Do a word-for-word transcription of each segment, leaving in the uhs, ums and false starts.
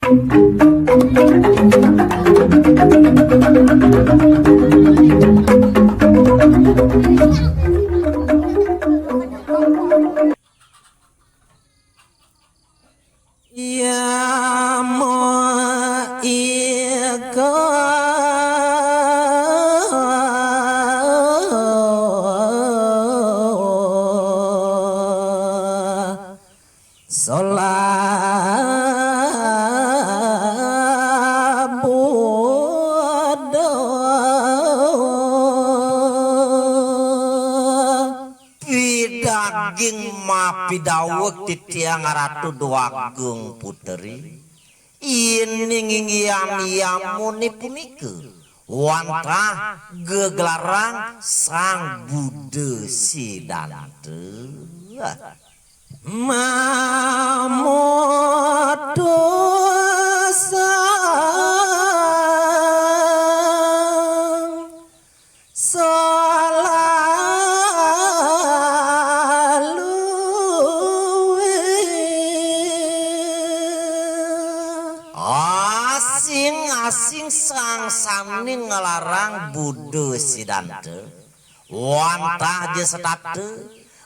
Yamo ika solah buda. Pidaging mapidaweg titiang Ratu Déwagung Puteri, yéning inggihan yamone punika wantah geglarang Sang Buddha Sidanta. Mamutusang selalu. Asing-asing sang sane nglarang Buddha Sidanta, wantah ja setata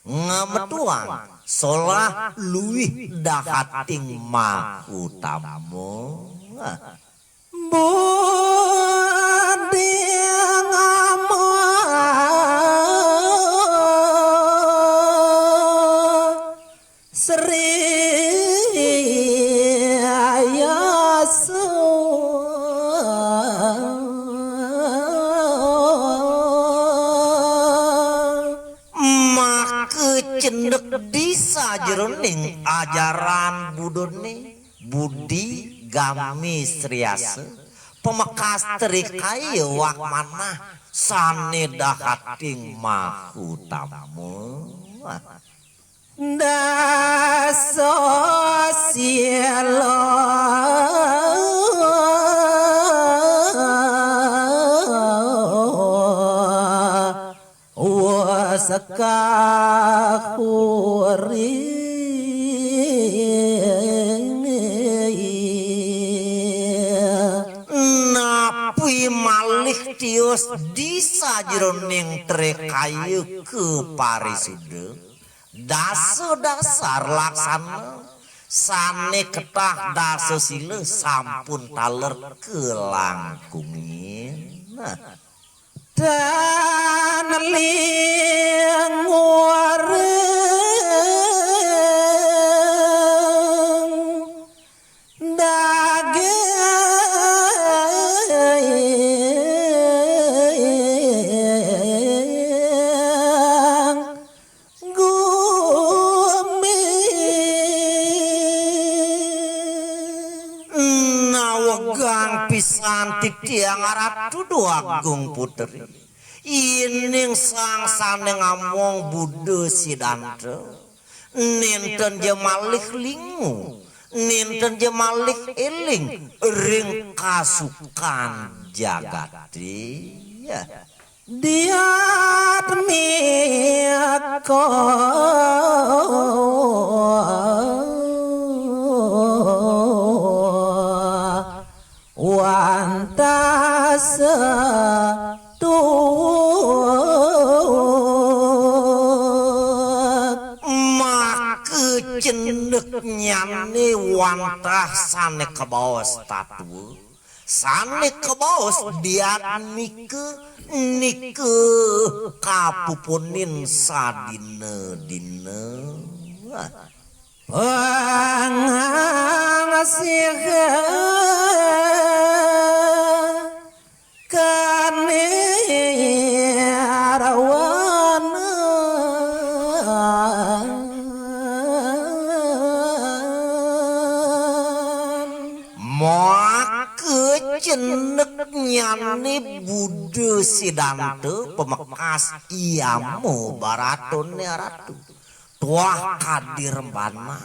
ngametuang solah luih dahating mahutama. Budi ngamo Sri Ayasa. Maka cendek di sajeroning ajaran Buddhane, Budi Gami Sriyasa, pamekas trikaya wak manah sane dahating mahutama. Dasa sila wa sekahuri. Napi malih tios di sajeroning trikaya kaparisuda, dasa dasar laksana sane ketah dasa sila sampun taler kalangkungin. Tan lingurang daging gumi. Nawegang pisan titiang Ratu Déwagung Puteri, yéning sang sane ngamong Buddha Sidanta, nenten ja malih lingu, nenten ja malih eling ring kasukan jagate. Ya. Diat miko wantah setuwek. Maka cendeknyane wantah sane kabaos tatwa. Sane kabaos diatmika nika kapupunin sadina-dina. Pangasih kane rawanan. Maka cendeknyane Buddha Sidanta pamekas Yama Baratane Ratu. Tuah kadi rembanan,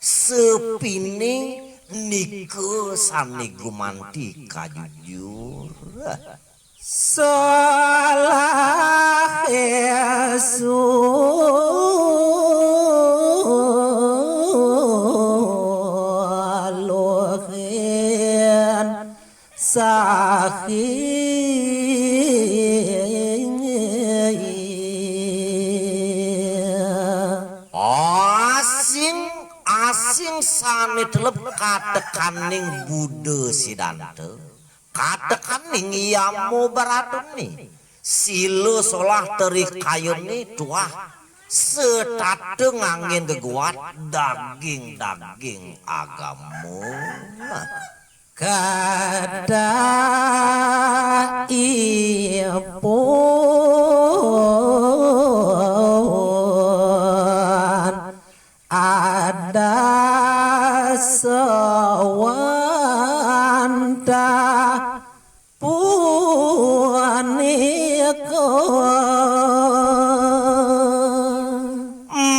sepine nika sane gumanti kajujur. Salah esu Sahing asing-asing sané telep katekaning Buda Sidanta, katekaning yama baratunné, sila solah teri kayané tuah setata nganggén geguat daging-daging agama. Kadah ipun ada sawantah punika.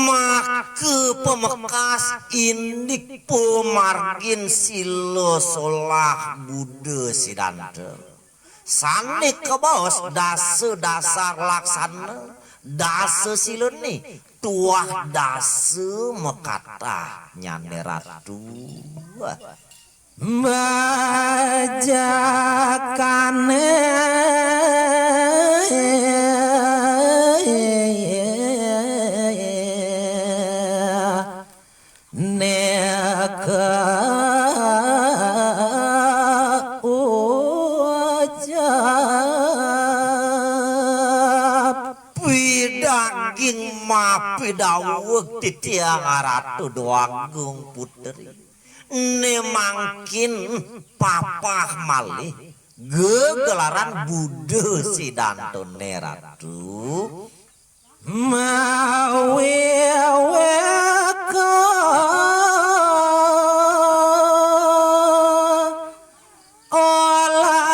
Maka pamekas indik pamargin sila solah Buda Sidanta, sané kabaos dasa dasar laksana, dasa silané, tuah dasa makatah nyané Ratu. Bajakané neka ucap. Pidaging mapidaweg titiang Ratu Déwagung Putri. Né mangkin papah malih gegelaran Buda Sidantané Ratu. Mawiwéka olas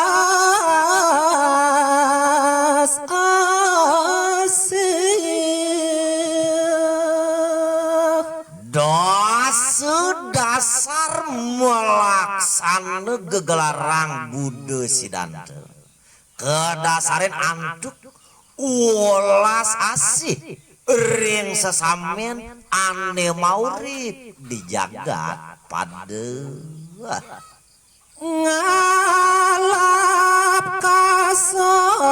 asih. Dasa dasar malaksana gegelarang Buda Sidanta kadasarin antuk welas asih ring sesamén ané maurip di jagat pada. Ngalap kasor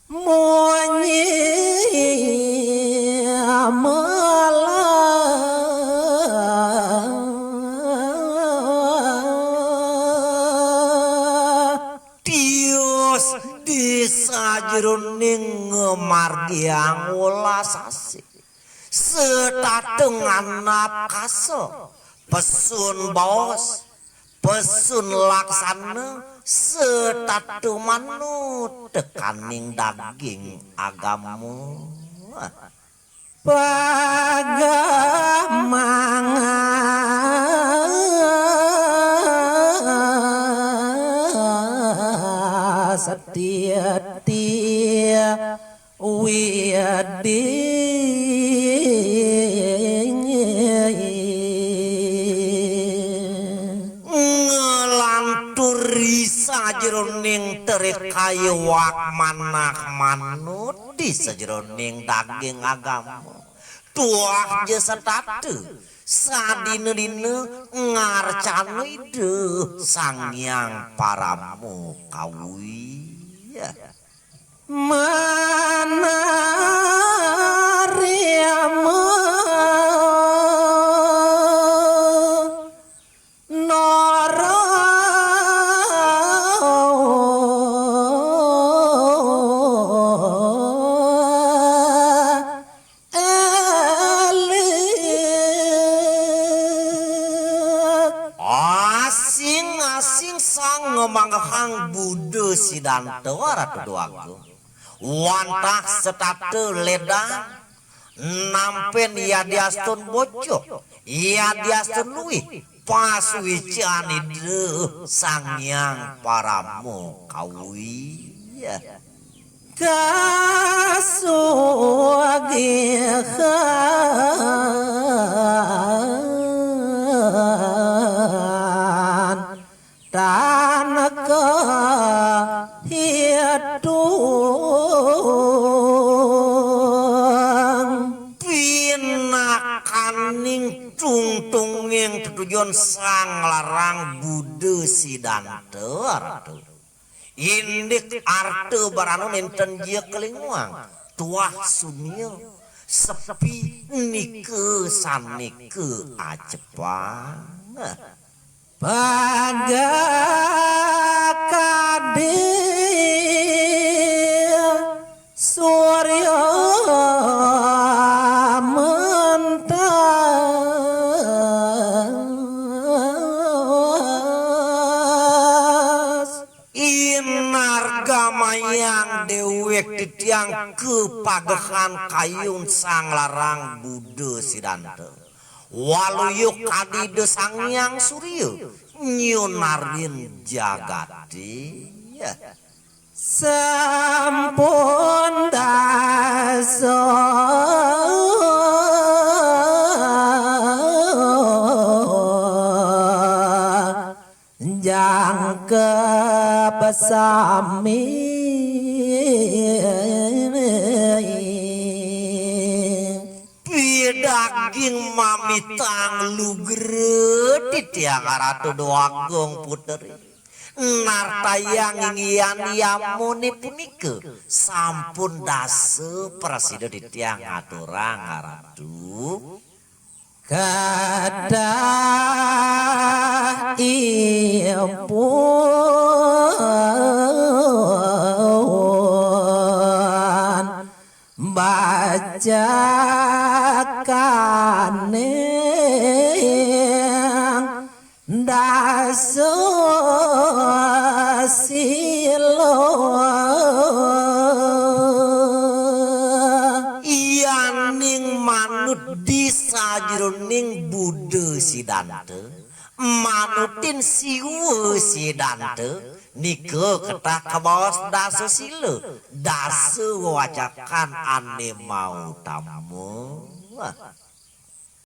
munyi malah. Tios di sajeroning ngamargiang welas asih. Setata nganap kasa, pesun baos, pesun laksana, setata manut tekaning daging agama. Pagamang setiti widing. Ngelantur ri sajeroning teri kayuwak manah manut di sajeroning daging agama. Tuah ja setata sadina-dina ngarcana Ida Sang Hyang Parama Kawi. Manarima nara elik. Asing-asing sang ngamanggehang Buda Sidanta Ratu Déwagung. Wantah setata ledang nampén yadiastun bocoh, yadiastun luih, pasuécan Ida Sang Hyang Parama Kawi. Kasugihan tan kahitung. Pinakaning Tungtunging tetujon Sang Larang Buda Sidanta, Ratu. Indik arta barana nenten jia kalinguang, tuah sunia, sepi nika sanika acepang. Pagakadi surya mentas. Inargamayang dewek titiang kapagehan kayun Sang Larang Buda Sidanta. Waluya kadi Ida Sang Hyang Surya nyunarin jagate. Ya. Sampun dasa jangkep sami. Pidaging mamitang lugra titiang Ratu Déwagung Puteri. Nartayang inggihan yamane punika sampun dasa prasida titiang aturang Ratu. Kathah ipun bacakaning dasa sila. Yaning manut di sajeroning Buda Sidanta, manutin Siwa Sidanta, nika ketah kabaos dasa sila, dasa wewacakan ane mautama.